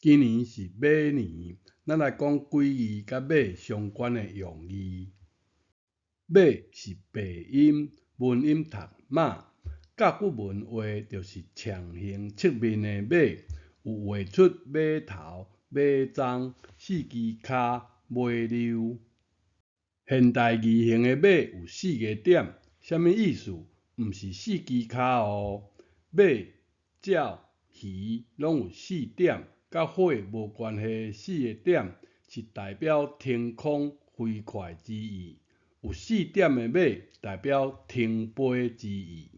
今年是馬年，咱來講幾字佮馬相關的用字。馬是白音，文音讀馬。甲骨文畫就是長形側面的馬，有畫出馬頭、馬鬃、四支跤、尾溜。現代字形的馬有四个點，啥物意思？毋是四支跤哦。馬、鳥、魚攏有四點，佮火無關係的四个點，是代表騰空飛快之意。有四點的馬，代表騰飛之意。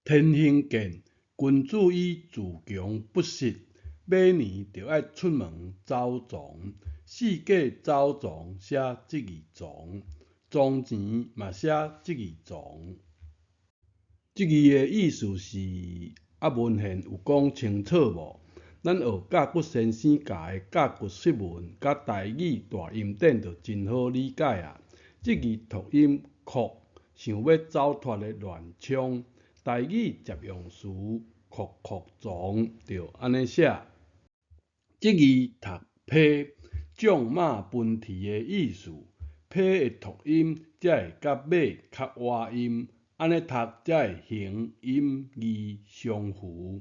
天行健，君子以自強不息。馬年著愛出門走傱，四界走傱寫這字傱，傱錢嘛寫這字傱。這字的意思是，啊文獻有講清楚無？咱學甲骨先生教的甲骨釋文佮台語大音典就真好理解啊。這字讀音擴，想欲走脫的亂衝。台語借用詞擴擴傱就按呢寫。這字讀批，縱馬奔馳的意思。批的讀音才會佮馬較倚音，按呢讀才會形音義相符。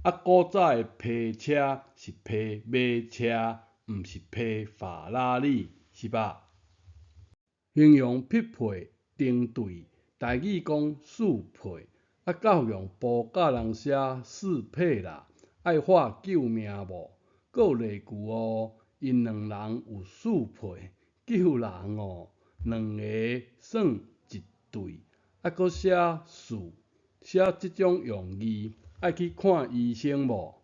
啊，古早的批車是批馬車，毋是批法拉利，是吧？形容匹配、登對，台語講速配。啊，教育部教人寫適配啦，愛喊救命無？閣有例句哦，𪜶兩人有速配，救人哦，兩个算一對。啊，閣寫四，寫這種用字，愛去看醫生無？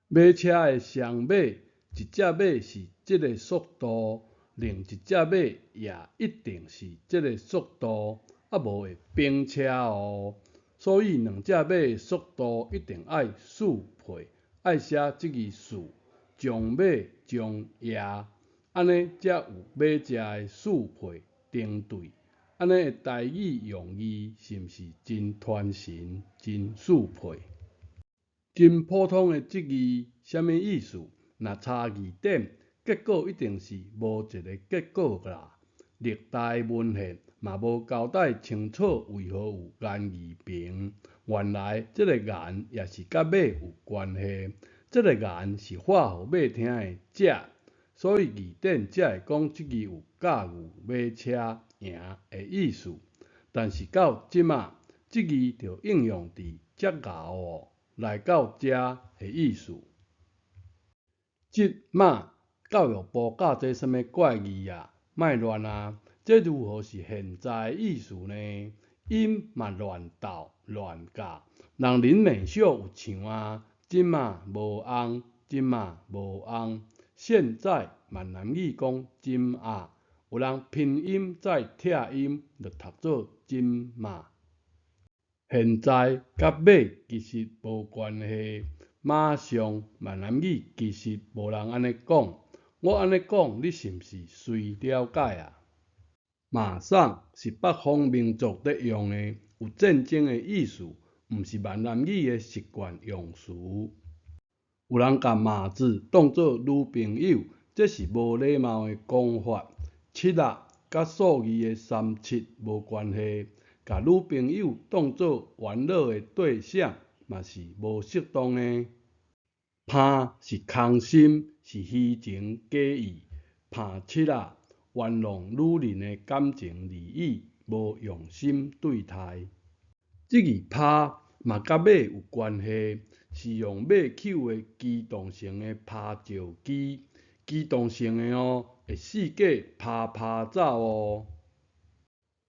馬車的雙馬，一隻馬是這个速度，另一隻馬也一定是這个速度，啊無會崩車哦。所以兩隻馬的速度一定愛速配，愛寫這字速，將馬將爺，按呢才有馬隻的速配登對。按呢的台語用字是毋是真傳神、真速配？真普通的這字，啥物意思？若查字典，結果一定是無一个結果啦。歷代文獻嘛無交代清楚為何有言字旁。原來這个言也是佮馬有關係，這个言是喊予馬聽的這，所以字典才會講這字有駕馭馬車贏的意思。但是到這馬，這字就應用佇遮𠢕哦，來到遮的意思。這馬教育部教這啥物怪字啊？莫亂啊！這如何是現在的意思呢？音嘛亂鬥亂教，人林美秀有唱啊，這馬無紅，這馬無紅。現在閩南語講這仔，有人拼音再拆音，就讀做這馬。現在佮馬其實無關係，馬上閩南語其實無人按呢講。我按呢講，你是毋是隨了解啊？馬上是北方民族咧用的，有戰爭的意思，毋是閩南語的習慣用詞。有人共馬子當做女朋友，這是無禮貌的講法。七仔佮數字的三七無關係，共女朋友當做玩樂的對象，嘛是無適當的。庖是空心，是虛情假意。庖七仔，玩弄女人的感情利益，無用心對待。這字拋嘛佮馬有關係，是用馬搝的機動性的拋石機，機動性的哦，會四界拋拋走哦。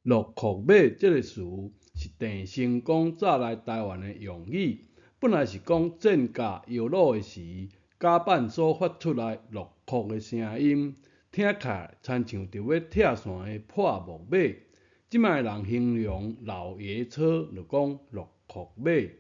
洛克馬這个詞是鄭成功早來台灣的用語，本來是講戰甲搖櫓的時，甲板所發出來洛克的聲音，聽起來親像著欲拆散的破木馬。這擺人形容老爺車，就講洛克馬。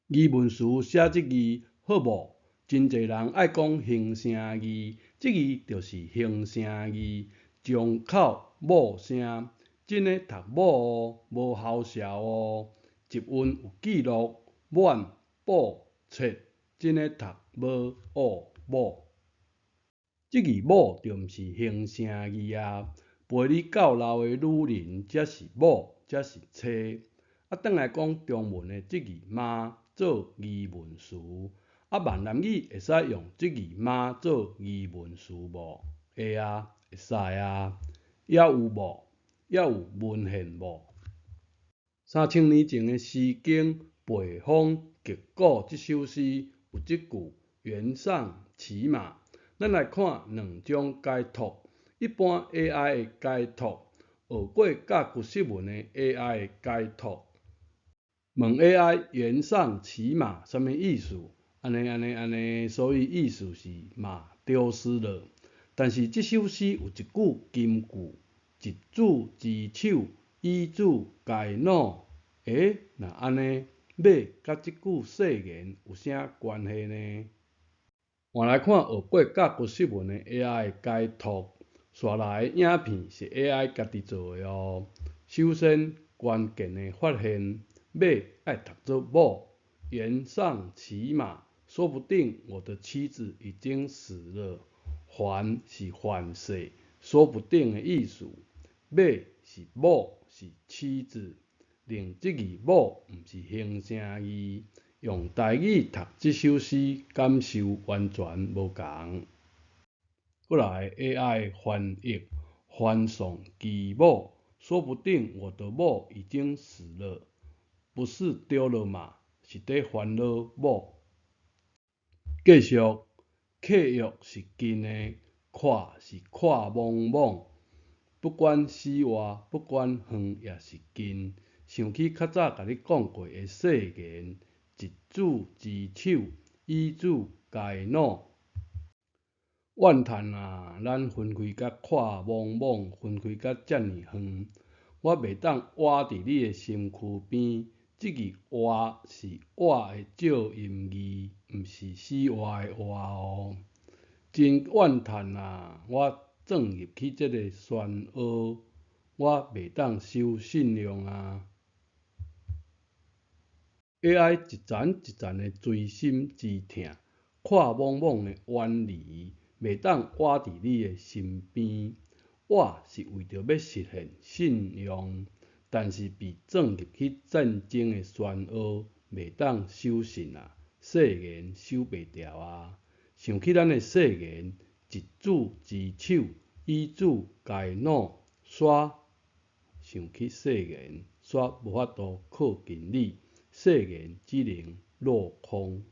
疑問詞寫這字好無？真濟人愛講形聲字，這字就是形聲字，張口某聲，真的讀某哦，無嘐笑哦。集韻有記錄，滿、補、切、真的讀無喔某。這字某就毋是形聲字啊，陪你到老的女人才是某，才是妻。啊，轉來講中文的這字媽做疑問詞，啊，閩南語會使用這字媽做疑問詞無？會啊，會使啊。猶有無？猶有文獻無？3000年前的《詩經》背風擊鼓這首詩有這句原上騎馬。咱來看兩種解讀，一般 AI 的解讀，學過甲骨釋文的 AI 的解讀。問 AI 原上騎馬啥物意思？按呢按呢按呢，所以意思是馬丟失了。但是這首詩有一句金句：執子之手，與子偕老。欸，若按呢，馬佮這句誓言有啥關係呢？換來看學過甲骨釋文的 AI 的解讀，紲來的影片是 AI 家己做的哦。首先，關鍵的發現，馬愛讀做某，原上騎馬，說不定我的妻子已經死了。還是反射，說不定的意思。馬是某，是妻子，令這字某毋是形聲字。用台語讀這首詩，感受完全無仝。過來 AI 翻譯，還送其某，說不定我的某已經死了，不是丟了馬，是佇煩惱某。繼續，契約是真的，闊是闊莽莽，不管死活，不管遠抑是近。想起較早共你講過的誓言。執子之手，與子偕老。怨嘆啊！咱分開甲闊莽莽，分開甲遮爾遠，我袂當倚佇你的身軀邊。這字倚是倚的借音字，毋是死活的活哦。真怨嘆啊！我鑽入去這个漩渦，我袂當守信用啊！AI 一層一層的錐心之疼，闊莽莽的遠離，袂當倚佇你的身邊。我是為著欲實現信用，但是被鑽入去戰爭的漩渦，袂當守信啊，誓言守袂牢啊。想起咱的誓言，執子之手，與子偕老，煞想起誓言，煞無法度靠近你。誓言只能落空。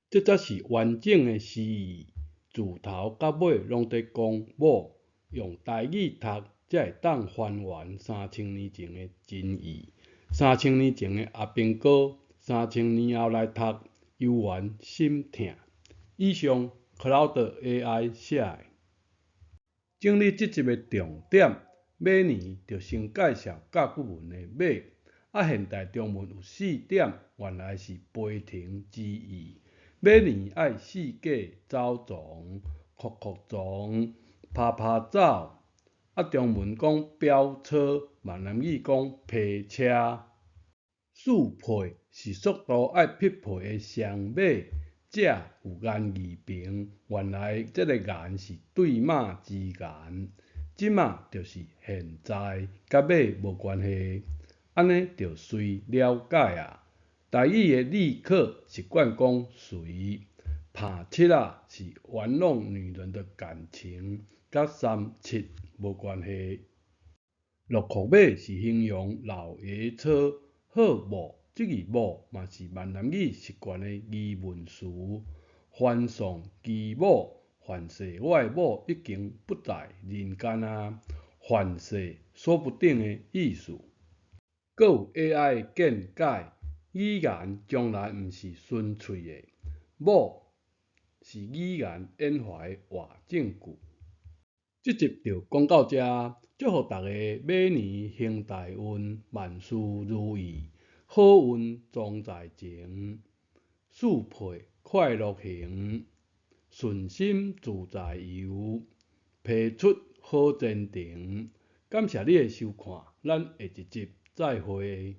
這才是完整的詩意，自頭到尾攏佇講某，用台語讀才會當還原3000年前的真意。3000年前的阿兵哥，3000年後來讀，猶原心疼。以上 Claude AI 寫的。整理這集的重點，馬年就先介紹甲骨文的馬。啊，現代中文有四點，原來是飛騰之意。馬年愛四界走傱，擴擴傱，趴趴走。啊，中文講飆車，閩南語講皮車。四配是速度愛匹配的雙馬，這有言字旁，原來這个言是對馬之言。這馬就是現在，佮馬無關係。按呢就隨了解啊。台語的立刻習慣講隨，拍七仔是玩弄女人的感情，佮三七無關係。洛克馬是形容老爺車，好無？這字某嘛是閩南語習慣的疑問詞。還送其某，凡勢我的某已經不在人間啊。凡勢說不定的意思。閣有 AI 的見解，語言從來毋是純粹的，某是語言演化的活證據。這集就講到遮，祝福大家馬年行大運，萬事如意，好運總在前，四配快樂行，順心自在遊，批出好前程。感謝你的收看，咱下一集再會。